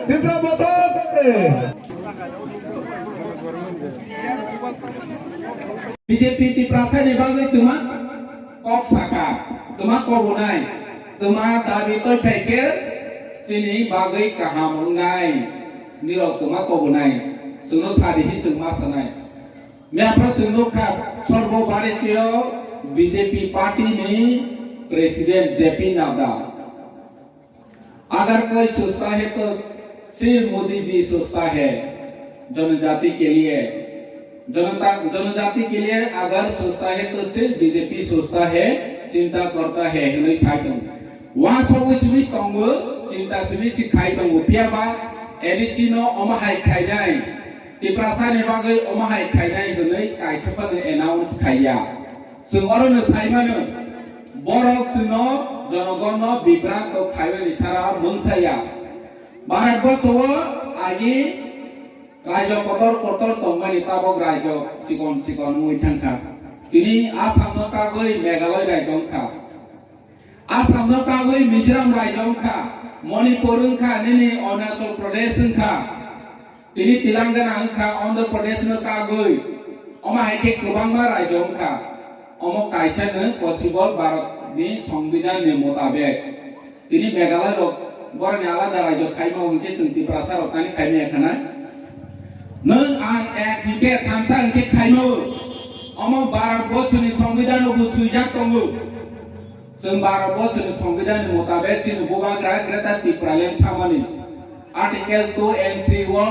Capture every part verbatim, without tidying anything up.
Tipra Motha Khe. B J P Tiprasa ni bagwi twma kok saka, twma kobonai, twma dabi toiphai khe chini bagwi kaham wngnai, nirok twma kobonai, chwngno sadi hin chwng ma sanai. Miyaphra chwng nukha, Sarbo Bharatiya B J P party ni president J P Nadda. अगर कोई सोचता है तो सिर्फ मोदी जी सोचता है जनजाति के लिए, जनता, जनजाति के लिए अगर सोचता है तो सिर्फ B J P सोचता है, चिंता करता है, hwnwi sai tongo. Uansugwi simi tongo, chinta simi si khai tongo. Phiyaba A D C no omo hai khainai, Tiprasa ni bagwi omo hai khainai hwnwi kaisa phano announce khaiya. Chwng orono sai mano, borok chwngno jonogonno bibranto khaimani sara mungsa ya. Bharat borso o agi raijo kotor kotor tongmani tabok raijo chikon chikon wngwi thangkha. Tini Assamno kagwi Meghalaya raijo wngkha. Assamno kagwi Mizoram raijo wngkha, Manipur wngkha, nini Arunachal Pradesh wngkha, tini Telangana wngkha, Andhra Pradesh no kagwi, omo hai khe kwbangma raijo wngkha. Omo kaisa no possible Bharat ni Songbidan ni motabek. Tini Meghalaya rok boroni alada raijo khaima hwnkhe chwng Tiprasa rok tani khaimaya khana. Nwng ang ek hwnkhe thamsa hwnkhe khaima o. Omo Bharat borsoni Songbidan o bo swijak tongo. Chwng Bharat borsoni Songbidan ni motabek chini bubagra Greater Tipraland samani Article two and three o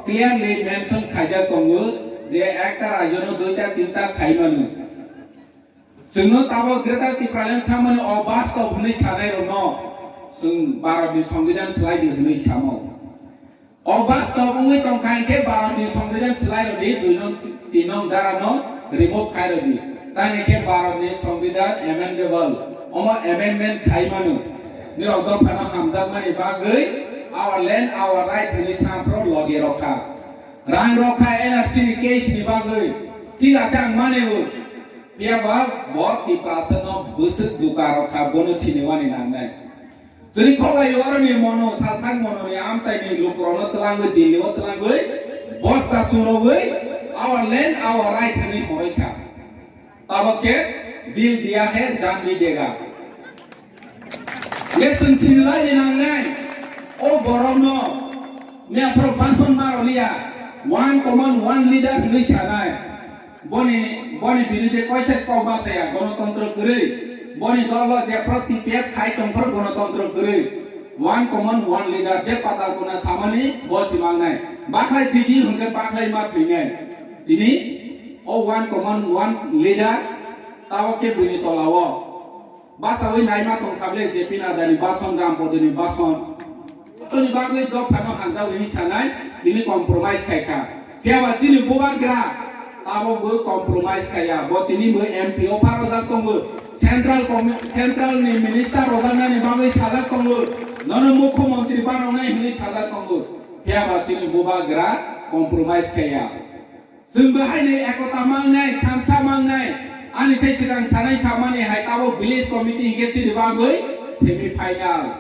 clearly mention khaijak tongo je ekta raijo no duita tinta khaimano. Chwngno tabok Greater Tipraland samani o bastob hwnwi sanai rokno chwng Bharat ni Songbidan swlai di hwnwi samo. O bastob wngwi tongkha hinkhe Bharat ni Songbidan swlai rwdi, dui nong, tin nong dara no remove khai rwdi. Tani khe Bharat ni Songbidan amendable, omo amendment khai mano. Nirok dopha no hamjakmani bagwi our land, our right hwnwi sampro logi rokha. Rang rokha N R C ni case ni bagwi, thik ache ang mani o. Phiya ba bo Tiprasa no bwswk duka rokha, bono sini wani nangnai. Chwri khoklai oro ni mono, salthang mono ni amchai ni lukurok no twlangwi, Delhi o twlangwi, bosta churogwi, our land, our right hwnwi horoi kha. Tabok khe dil diya hai jaan bhi dega. Ye chwng sinilai ni nangnai, o borok no, miyaphoro bason ma roliya, one command, one leader hwnwi sanai. Boni, boni birude koisa kok ma saya, gonotontro kwrwi. Boni dolo jephro T P F khai tongphro gonotontro kwrwi. One command, one leader, je patal kona samani bo simangnai. Bakhlai thwidi hwnkhe bakhlai ma thwinai. Tini o one command, one leader, tabok khe buini tolao. Basawi naima tongkha ble J P Nadda ni bason, Ram Podoni bason. Toni bagwi dophano hamjawi hinwi sanai, tini compromise khaikha. Phiya ba chini bubagra abo bo compromise khaiya. Bo tini bo M P o pharojak tongo. Central commi-, central ni minister rojaknani bagwi sajak tongo. Nono mukhyamantri bananai hinwi sajak tongo. Phiya ba chini bubagra compromise khaiya. Chwng bo haino ekota mangnai, thansa mangnai, ani sai swkang sanai samani hai tabok village committee hinkhe chini bagwi semi final.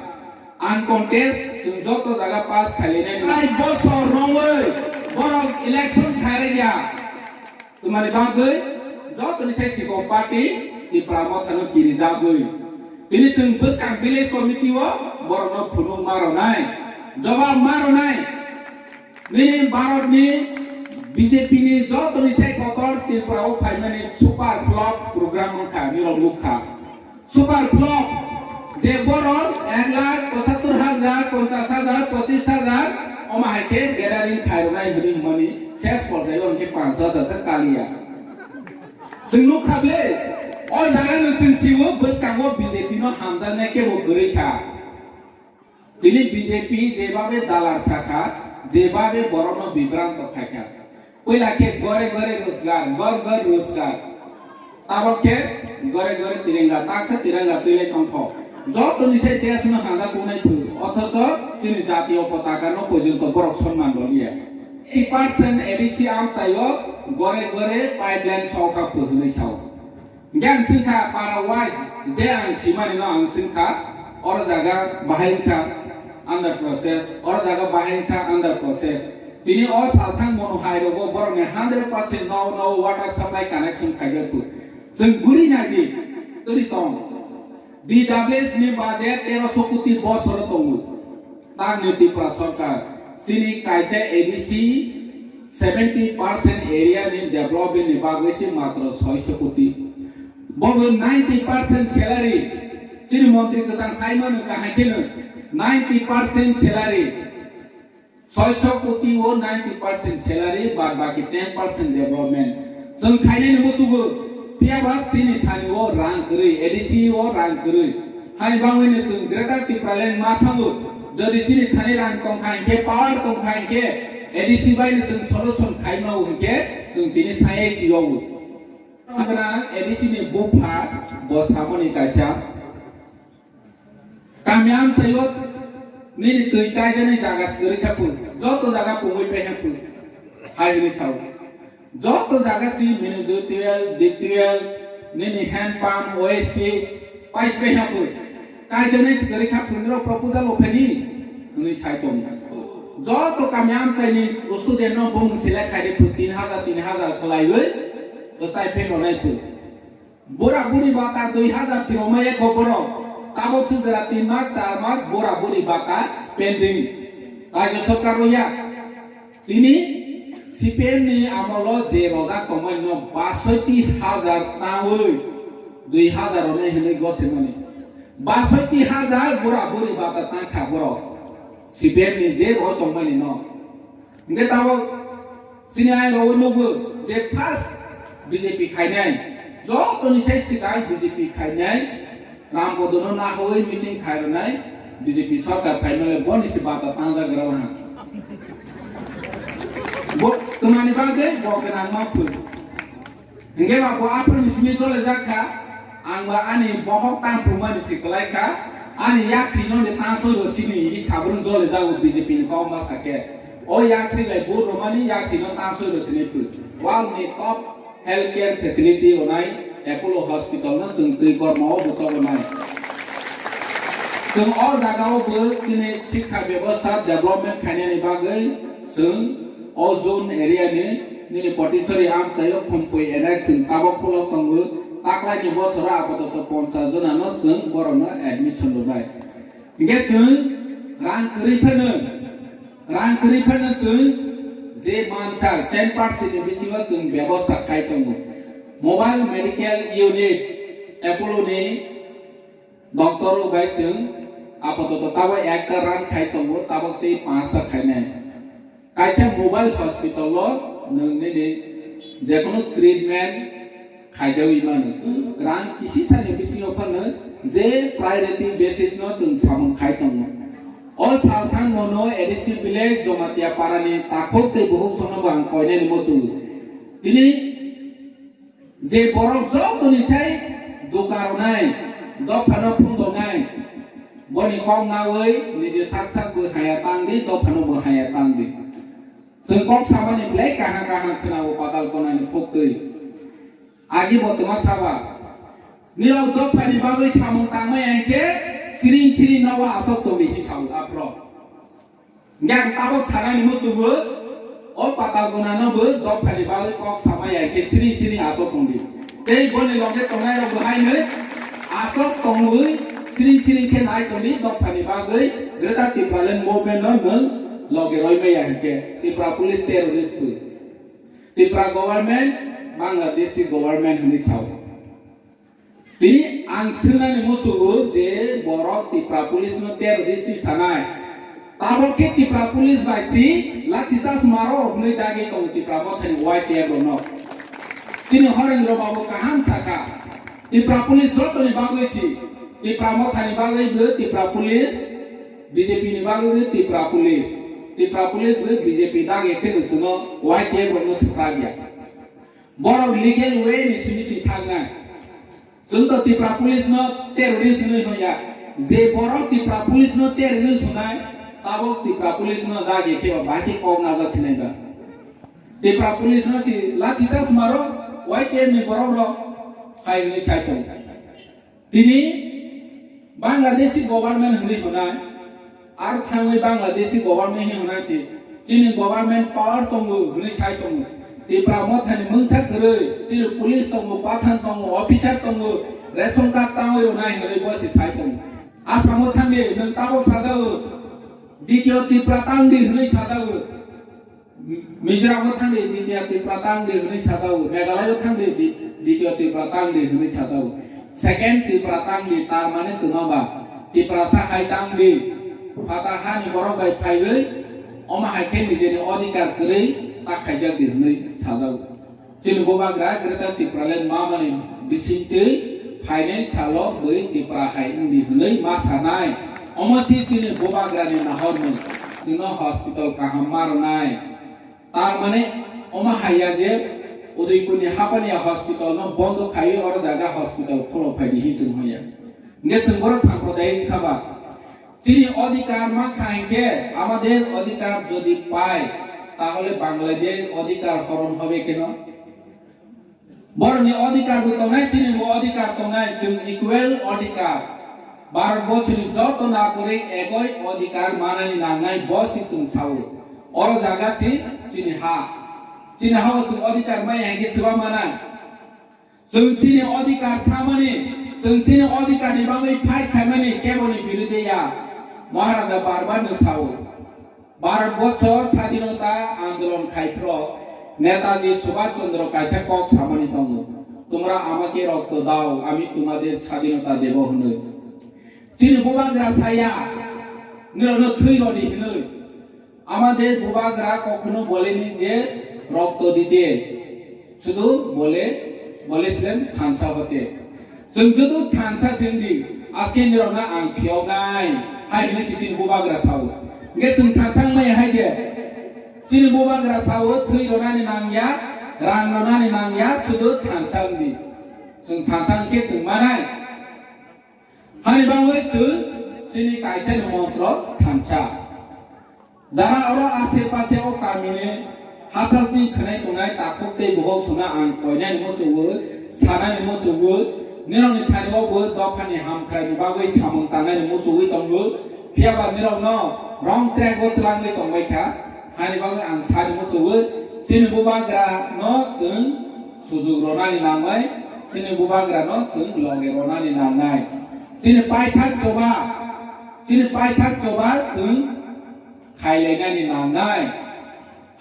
Uncontest chwng joto jaga pass khailainai. Tai bosor rongwi borok election khairokya. Twmani bagwi jotoni sai sikon party Tipra Mothano kirijagwi. Tini chwng bwskang village committee o borokno phunuk ma rwnai, jobab ma rwnai. Nini Bharat ni B J P ni joto ni sai kotor Tripura o phaimani super flop program wngkha, nirok nukha. Super flop, je borok ek lakh pochattor hajar, ponchash hajar, pochis hajar, omo hai khe gathering khairoknai hwnwi hwnmani ses porjai o hwnkhe panch hajar se kaliya. Chwng nukha ble, o jaga no chwng siwo bwskango B J P no hamjaknai kebo kwrwi kha. Tini B J P jebabe dalar sakha, jebabe borokno bibranto khaikha. Puila khe gore gore rojgar, ghor ghor rojgar. Tabok khe gore gore tirenga, taksa tirenga twilai tongkho. Jotoni sai desh no hanja kungnai phu, othocho chini jatiyo potaka no porjonto borok sonman rwliya. Eighty percent A D C amchaio gore gore pipeline sokha phu hwnwi sao. Hingke ang singkha para wise, je ang simani no ang singkha, oro jaga bahai wngkha under process, oro jaga bahai wngkha under process. Tini o salthang mono hai rogo borok ni hundred percent no, no water supply connection khaijak tu. Chwng guri nai di, twi tong. D W S ni budget tero so koti bosoro tongo. Tangni Tripura Sarkar chini kaisa A D C seventy percent area ni development ni bagwi se matro soiso koti. Bobo ninety percent salary chini montri kwchang saimano kahai kheno ninety percent salary. Soiso koti o ninety percent salary, bad baki ten percent development. Chwng khainani muchugo, phiya ba chini thani o rang kwrwi, A D C o rang kwrwi. Hai bangwino chwng Greater Tipraland ma sango, jodi chini thani rang tongkha hinkhe, power tongkha hinkhe, A D C bai no chwng solution khaimao hinkhe, chwng tini sayai chiyogo. Ang gwnang A D C ni bupha, bo samani kaisa. Kami amchaio nini twi kaijani jaga swrwi kha phu, joto jaga pungwi pehe phu, hai hwnwi sao. Joto jaga si mini dui twel, dip twel, nini hand pump, O S P, pais pehe phu. Kaijani swrwi kha phu, niro proposal opheni hwnwi sai tong. Joto kami amchaini student no bumung select khai de phu, tin hajar, tin hajar khlaiwi, o sai phe ronai phu. Bura buri bata dui hajar si romai ekho borok. Tabok sujara tin mas, char mas bura buri bata pending. Rajya sarkar roya. Tini C P M ni amolo je rojak tongmani no basoti hajar tawi dui hajar romai hinui gosimani. Basoti hajar bura buri bata tangkha borok. C P M ni je rojak tongmani no. Hingke tabok chini ayang rogo nukgo je first B J P khainai, jotoni sai swkang B J P khainai, Ram Bodono nahawi meeting khairwnai, B J P sarkar khaimale boni se bata tangjagra ha. Bo twmani bagwi bo gwnang ma phun. Hingke ba bo aphuru ni simi chole jak kha, ang ba ani bohok tang phumani si kwlai kha, ani yak sino ni tang soi ro sini hi sabrung chole jago B J P ni kok ma sake. O yak si lai bur romani yak sino tang soi ro sini phu. World ni top healthcare facility onai Apollo Hospital no chwng twi kormo o buchok onai. Chwng o jaga o bo chini sikha bebostha development khainani bagwi chwng o zone area ni nini Potisari amchaio Khumpui N X chwng tabok khulok tongo. Taklaini bosoro apatoto ponchas jona no chwng borokno admission rwnai. Hingke chwng rang kwrwi phano, rang kwrwi phano chwng je mansa ten percent ni bisingo chwng bebostha khai tongo. Mobile medical unit Apollo ni doctor rok bai chwng apatoto tabok ekta run khai tongo, tabok tei panchta khainai. Kaisa mobile hospital o nwng nini jekono treatment khaijawi mano. Rang kisisa ni bisingo phano je priority basis no chwng samung khai tongo. O salthang mono A D C village Jomatia para ni takhuk tei bukhuk songno bo ang koinani muchungo. Tini Je borok jotoni sai doka rwnai, dophano phundoknai, boni kok nawi niji sak sak bo haya tang di, dophano bo haya tang di. Chwng kok samani belai kaham kaham khwnao patal konani phuktwi. Agi bo twma saba, nirok dophani bagwi samung tangmai hainkhe siring siring nogo aswk tongdi hinwi sao aphro. Hingke ang tabok sanani muchungo, o patal gonano bo dophani bagwi kok sama ya khe siri siri achok tongdi. Tei boni loge tongnai rok bo haino achok tongwi siri siri khe nai tongdi dophani bagwi Greater Tipraland movement no nwng loge roi maya hingke Tripura Police terrorist bo. Tripura government Bangladeshi government hinwi sao. Tini ang swngnani muchungo je borok Tipra Police no terrorist sanai. Tabok khe Tipra Police bai si lathi charge maro hwnwi dagi tongo Tipra Mothani Y T F rokno. Tini Horendra Babu kaham sakha, Tipra Police jotoni bagwi si, Tipra Mothani bagwi bo Tipra Police, B J P ni bagwi bo Tipra Police, Tipra Police bo B J P dagi khe chwngno Y T F rokno swkagya. Borok legal way ni simi si thangnai. Chwng to Tipra Police no terrorist hinwi hwnya. Je borok Tipra Police no terrorist hwnai, tabok Tipra Police no dagi khe ba bahai khe kok najak sinai ba. Tipra Police no si lathi charge maro, Y T F ni borok rok. Hai hwnwi sai tongo. Tini Bangladeshi government hwnwi hwnai, ar thangwi Bangladeshi government hwnwi hwnai si, chini government power tongo hwnwi sai tongo. Tipra Mothani mungsa kwrwi, chini police tongo, pathan tongo, officer tongo, ration card tangwi rwnai hwnwi bo si sai tongo. Asamo thangdi, nwng tabok sajao, Ditya Tipra tangdi hwnwi sajao. Mizoram o thangdi, Ditya Tipra tangdi hwnwi sajao. Meghalaya o thangdi, Di-, Ditya Tipra tangdi hwnwi sajao. Second Tipra tangdi, tar mane twma ba? Tiprasa hai tangdi. Phatha hani borok bai phaiwi, omo hai khe nijeni odhikar kwrwi tak khaijak di hwnwi sajao. Chini bubagra Greater Tipraland mamani bisingtwi phainai salo bui Tipra hai wngdi hwnwi ma sanai. Omo si chini bubagrani nahormung. Chwngno hospital kaham ma rwnai. Tar mane omo haiya je Udaipurni Hapania hospital no bondo khaiwi oro jaga hospital kholo phaidi hin chwng hoya. Nge chwng borok samprodayik wngkha ba? Chini odhikar mankha hinkhe, amader odhikar jodi pai, tahole Bangladesh odhikar horon hobe keno? Borokni odhikar bo tongnai, chini bo odhikar tongnai, chwng equal odhikar. Bharat borsoni joto nagorik ekoi odhikar manani nangnai, bo si chwng sao. Oro jaga si chini ha. Chini ha-o chwng odhikar maya hinkhe swba manai. Chwng chini odhikar samani, chwng chini odhikarni bagwi fight khaimani keboni birude ya. Maharaja bar bar no sao, Bharat borsor sadinota andolon khai phro Netaji Subhash Chandra kaisa kok samani tongo, "তোমরা আমাকে রক্ত দাও, আমি তোমাদের স্বাধীনতা দেব" hwnwi. Chini bubagra saya, "Norokno thwi rwdi" hwnwi. Amader bubagra kokhuno boleni je rokto dite, sudu bole, boleslen thansa hote. Chwng judu thansa sindi, aske nirokna ang phiyoknai, hai hwnwi si chini bubagra sao. Nge chwng thansa wngmaya hai de? Chini bubagra sao, thwi ronani nangya, rang ronani nangya, sudu thansa wngdi. Chwng thansa wngkhe chwng manai. Hani bagwi chwng chini kaisani montro thansa. Jara oro ase pase o kamini hachal chini khwnai tongnai takhuk tei bukhuk suna ang koinani muchungwi, sanani muchungwi, nirokni thani o bo dophani hamkraini bagwi samung tangnani muchungwi tongo. Phiyaba nirokno wrong track o twlangwi tongbai kha. Hani bagwi ang sani muchungwi, chini bubagra no chwng sujuk ronani nangnai, chini bubagra no chwng loge ronani nangnai. Chini paithak choba, chini paithak choba chwng khailainani nangnai.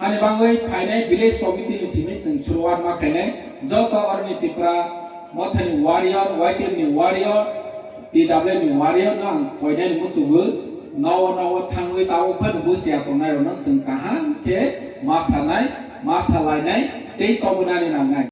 Hani bagwi phainai village committee ni simi chwng suruwat ma khainai, joto oroni Tipra Mothani warrior, Y T F ni warrior, T W ni warrior no ang koinani muchungo, nowo nowo thangwi tabuk phano busia tongnai rokno chwng kaham khe ma sanai, ma salainai tei tobonani nangnai.